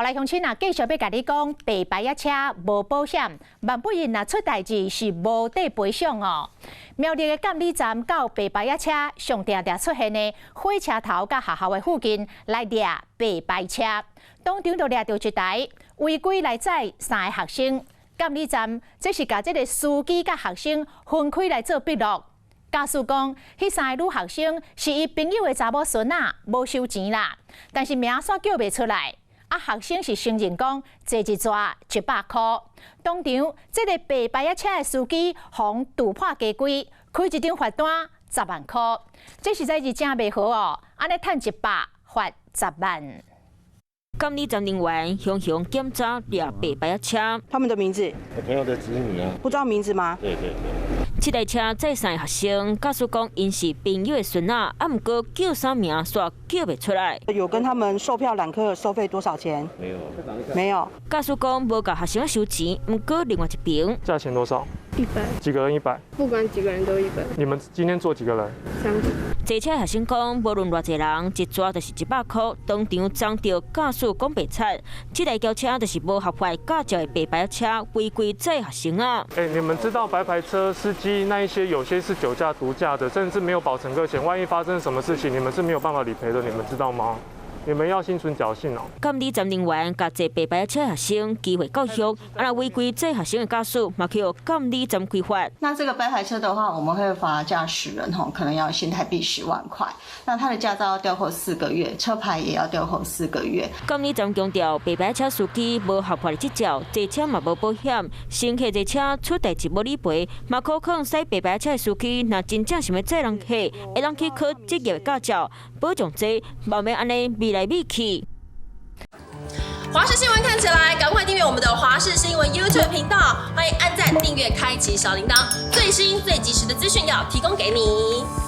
來鄉親啊，繼續欲共你講，白牌仔車無保險，萬不一若出代誌是無得賠償哦。苗栗的監理站到白牌仔車上定定出現的火車頭佮學校的附近來掠白牌車，當場就掠著一台違規來載三个學生。監理站這是共這个司機佮學生分開來做筆錄。駕駛講，彼三个女學生是伊朋友的查某孫仔，無收錢啦，但是名煞叫袂出來。啊，學生是承認講坐一逝100箍。當場，這个白牌仔車的司機予突破家規，開一張罰單10萬箍。這實在是真袂好哦，按呢趁100罰10萬。監理站人員雄雄檢查掠白牌仔車。他們的名字？我朋友的子女啊。不知道名字嗎？對對對。這台車載三個學生，駕駛講𪜶是朋友的孫仔，啊，毋過叫啥名煞叫袂出來。有跟他們售票攬客收費多少錢？沒有。沒有。駕駛講無共學生收錢，毋過另外一邊。價錢多少？100。幾個人100？不管幾個人都100。你們今天坐幾個人？三個。坐車學生講，無論偌濟人，一逝就是100箍，當場摠著駕駛講白賊。這台轎車就是無合法駕照的白牌車，違規載學生啊！欸，你們知道白牌車司機那一些有些是酒駕、毒駕的，甚至沒有保乘客險，萬一發生什麼事情，你們是沒有辦法理賠的，你們知道嗎？你們要心存僥倖哦。監理站人員共坐白牌車學生機會教育，啊，若違規載學生的駕駛，嘛去予監理站開罰。那這個白牌車的話，我們會罰駕駛人吼，可能要新台幣10萬塊。那他的駕照要吊扣4個月，車牌也要吊扣四個月。監理站強調，白牌車司機無合法的執照，坐車嘛無保險，乘客坐車出代誌無理賠，嘛可能駛白牌車的司機，若真正想欲載人客，會當去考職業駕照，保障這無免按呢迷來迷去。華視新聞看起來，趕快訂閱我們的華視新聞 YouTube 頻道，歡迎按讚、訂閱、開啟小鈴鐺，最新最及時的資訊要提供給你。